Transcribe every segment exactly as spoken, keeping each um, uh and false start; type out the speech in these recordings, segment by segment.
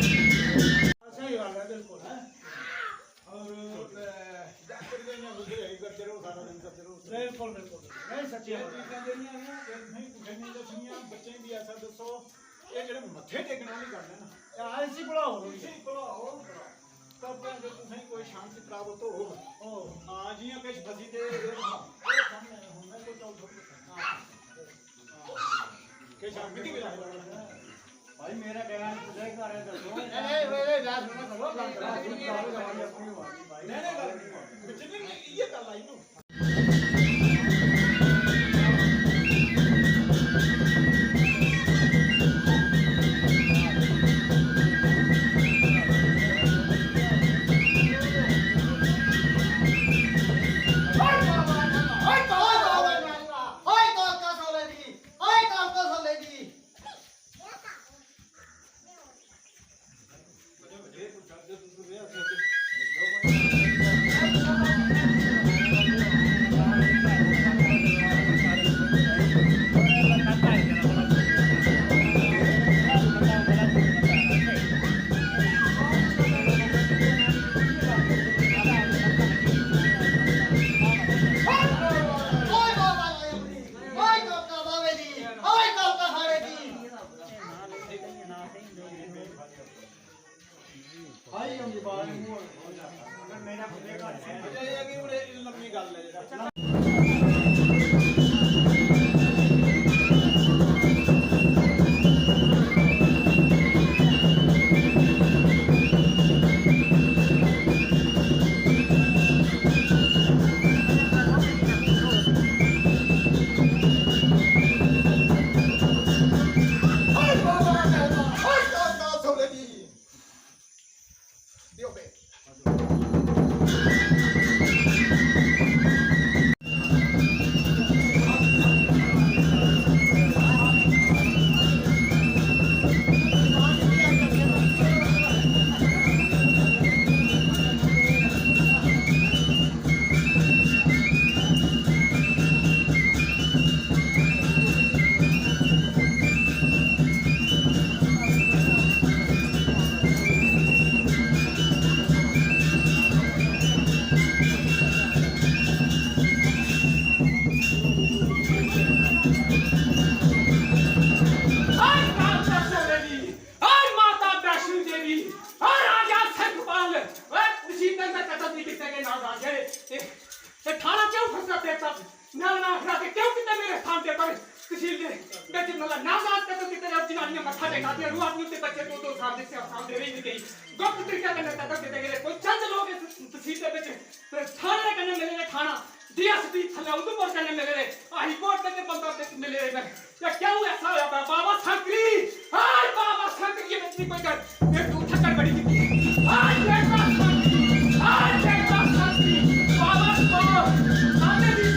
सही गल्ल ऐ, बिल्कुल ऐ। और, अ, जातरी ते इ'यां गुजरे ही करदे रहो, सारा दिन करदे रहो। बिल्कुल, बिल्कुल। नहीं, सच्ची ये गल्ल ऐ। चीजां जेह्ड़ियां न, एह् तुसें कुसै गी दस्सनियां, बच्चें गी बी ऐसा दस्सो। एह् जेह्ड़े मत्थे टेकने आह्ली गल्ल ऐ ना, हां, इसी भुलाओ, इसी भुलाओ। तब जाके तुसें कोई शांति प्राप्त होग। हां, जि'यां किश फसी दे, हां, ओह् सामने हुन में कोई चौल थोड़ी करना। हां। किश मिगी भी लाई लैओ। भाई, मेरा डैन कुसै घर ऐ, दस्सो। नहीं, नहीं, नहीं, नहीं, गल्ल सुनो, सुनो, गल्ल सुनो। अपनी होआ दी, भाई। नहीं, नहीं, गल्ल नहीं होआ दी। बिच नहीं, नहीं, इ'यै गल्ल आई ना। भाई, हम ये बाहर नहीं बोल, अगर मेरा खुद का है। अच्छा, ये कि उड़े लम्मी गल्ल है जेह्ड़ा। हाय माता वैष्णो देवी, हाय राजा सिंहपाल, ओए तसीलदार दा कत्ल नहीं किते गए ना राजे। ते, ते थाना क्यों फंसा तेरे तक? ना, ना, आखना कि क्यों किते मेरे स्थान ते पर तसील दे बिच मतलब नाजायज कत्ल किते गए, जनानियां मत्था टेका दियां, रूह अपने ते बच्चे दो दो साल दे, साल दे रेही गई। गुप्त तरीके कन्नै कत्ल किते गए। कोई चंद लोग इस तसील दे बिच थाने दे कन्नै मिले ने, थाना डीएसपी थल्ले उधमपुर कन्नै मिले ने, हाई कोर्ट कन्नै बंदा बिच मिले ने। ते क्यों ऐसा होया बा-, बाबा शंकरी, हाय बाबा शंकरी, ये बच्ची कोई कर, ये तू थक्कड़ बड़ी की। हाय जय बाबा शंकरी, हाय जय बाबा शंकरी, बाबा को सामने भी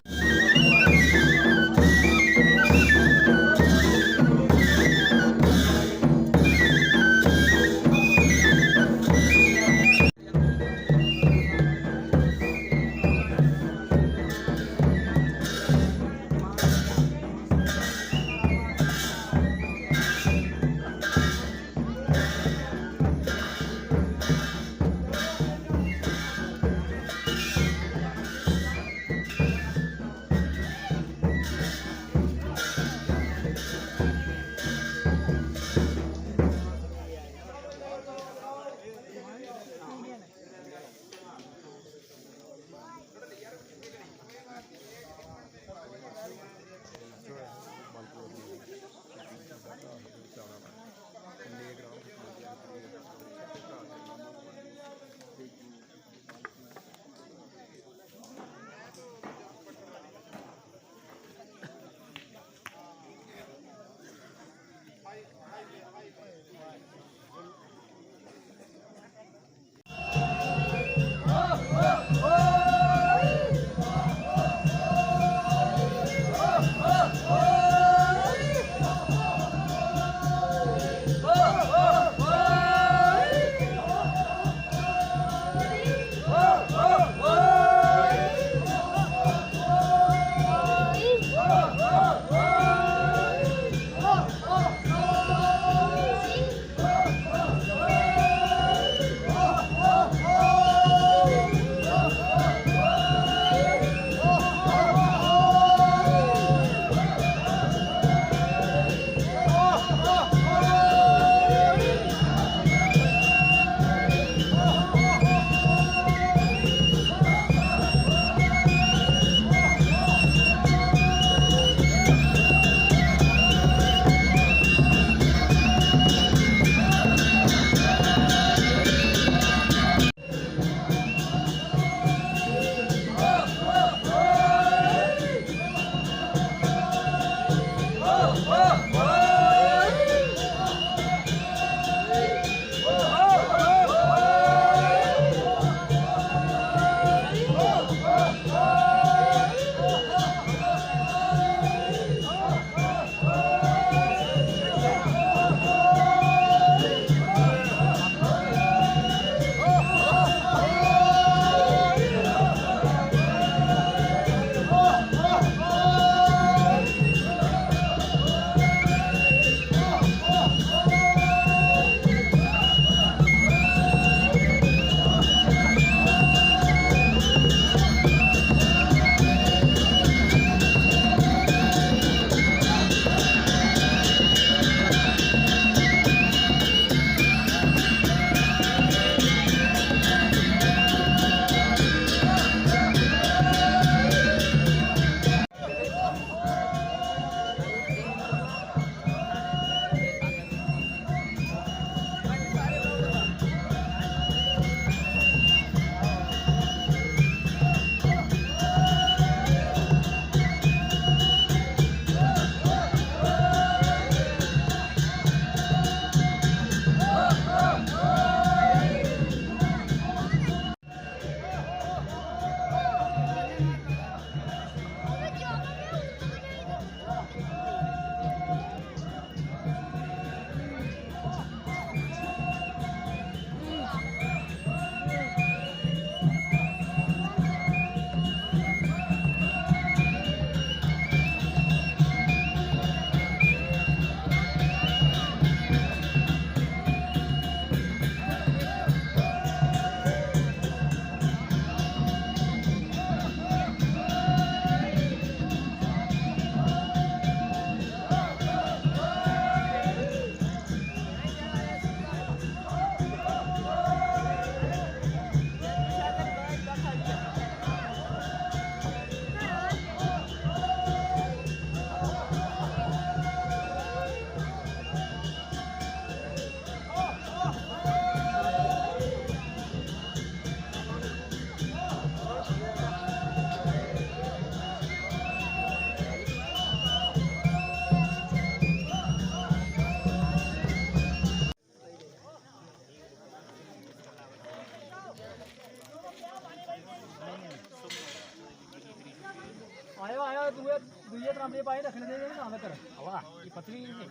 दूए दूए त्रांबे पाए रखने दे ना तकर। वाह, ये पतली नहीं है।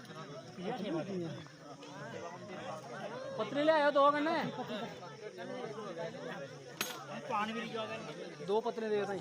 ये अच्छी बात है। पतली ले आयो दो कन्नै। पानी भी नहीं। दो पतले दे ताई।